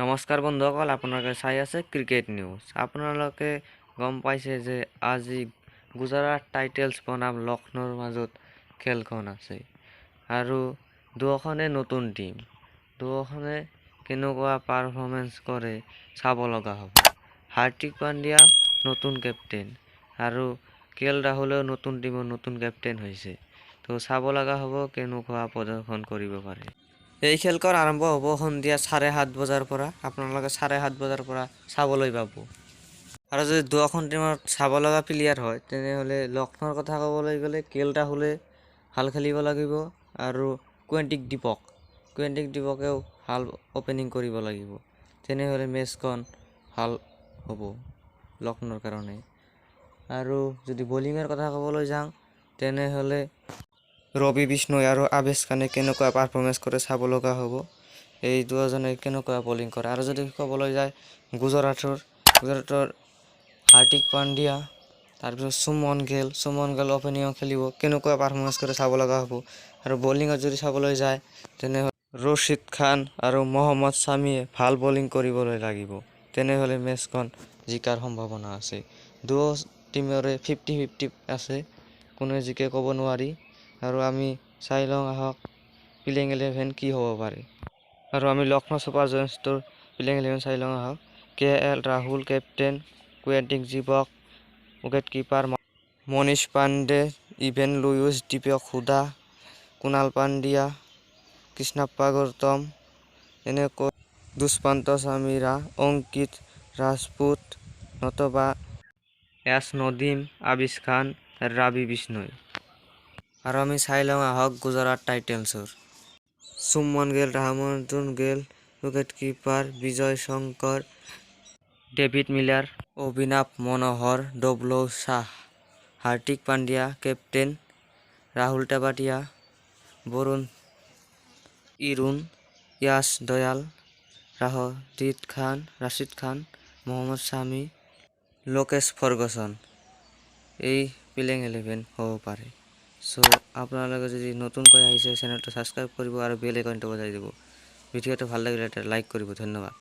নমস্কাৰ বন্ধুসকল, আপোনালোকে চাই আছে ক্ৰিকেট নিউজ। আপোনালোকে গম পাইছে যে আজি গুজৰাট টাইটেলছ বনাম লক্ষ্ণৌৰ মাজত খেলখন আছে আৰু দুয়োখনে নতুন টীম। দুয়োখনে কেনেকুৱা পাৰফৰ্মেঞ্চ কৰে চাব লগা হ'ব। হাৰ্দিক পাণ্ডিয়া নতুন কেপ্টেইন আৰু কে এল ৰাহুলেও নতুন টীমৰ নতুন কেপ্টেইন হৈছে। তো চাব লগা হ'ব কেনেকুৱা প্ৰদৰ্শন কৰিব পাৰে। এই খেলখন আৰম্ভ হ'ব সন্ধিয়া 7:30 বজাৰ পৰা। আপোনালোকে 7:30 বজাৰ পৰা চাবলৈ পাব। আৰু যদি দুয়োখন টীমত চাব লগা প্লেয়াৰ হয়, তেনেহ'লে লক্ষ্ণৌৰ কথা ক'বলৈ গ'লে কে এল ৰাহুলে ভাল খেলিব লাগিব আৰু কুৱেণ্টিক দীপকেও ভাল অ'পেনিং কৰিব লাগিব। তেনেহ'লে মেচখন ভাল হ'ব লক্ষ্ণৌৰ কাৰণে। আৰু যদি বলিঙৰ কথা ক'বলৈ যাওঁ, তেনেহ'লে ৰবি বিষ্ণৈ আৰু আবেশ খানে কেনেকুৱা পাৰফৰ্মেঞ্চ কৰে চাব লগা হ'ব। এই দুজনে কেনেকুৱা বলিং কৰে। আৰু যদি ক'বলৈ যায় গুজৰাটৰ হাৰ্দিক পাণ্ডিয়া, তাৰপিছত সুমন গিল। সুমন গিল অ'পেনিঙত খেলিব, কেনেকুৱা পাৰফৰ্মেঞ্চ কৰে চাব লগা হ'ব। আৰু বলিঙত যদি চাবলৈ যায়, তেনেহ'লে ৰছিদ খান আৰু মহম্মদ ছামীয়ে ভাল বলিং কৰিবলৈ লাগিব। তেনেহ'লে মেচখন জিকাৰ সম্ভাৱনা আছে। দুয়ো টীমৰে 50-50 আছে, কোনে জিকে ক'ব নোৱাৰি। আৰু আমি চাই লওঁ আহক প্লেইং ইলেভেন কি হ'ব পাৰে। আৰু আমি লক্ষ্ণৌ ছুপাৰ জায়েণ্টছটোৰ প্লেইং ইলেভেন চাই লওঁ আহক। K L Rahul captain, Quinton de Kock wicket keeper, Manish Pandey, Evin Lewis, Deepak Hooda, Krunal Pandya, Krishnappa Gowtham, এনেকৈ দুষ্মন্ত চামিৰা, অংকিত ৰাজপুত নতুবা এছ নদীম, আবিছ খান, ৰাবি বিষ্ণৈ। আৰু আমি চাই লওঁ আহক গুজৰাট টাইটেলছৰ। Shubman Gill, Rahmanullah Gill wicket keeper, Vijay Shankar, David Miller, Abhinav Manohar, W Saha, Hardik Pandya captain, Rahul তেৱাটিয়া, বৰুণ ইৰুণ, য়াছ দয়াল, ৰাশিদ খান, ৰাছিদ খান, মহম্মদ ছামী, লোকেশ ফাৰ্গুচন। এই প্লেইং ইলেভেন হ'ব পাৰে। চ' আপোনালোকে যদি নতুনকৈ আহিছে, চেনেলটো ছাবস্ক্ৰাইব কৰিব আৰু বেল আইকনটো বজাই দিব। ভিডিঅ'টো ভাল লাগিলে এটা লাইক কৰিব। ধন্যবাদ।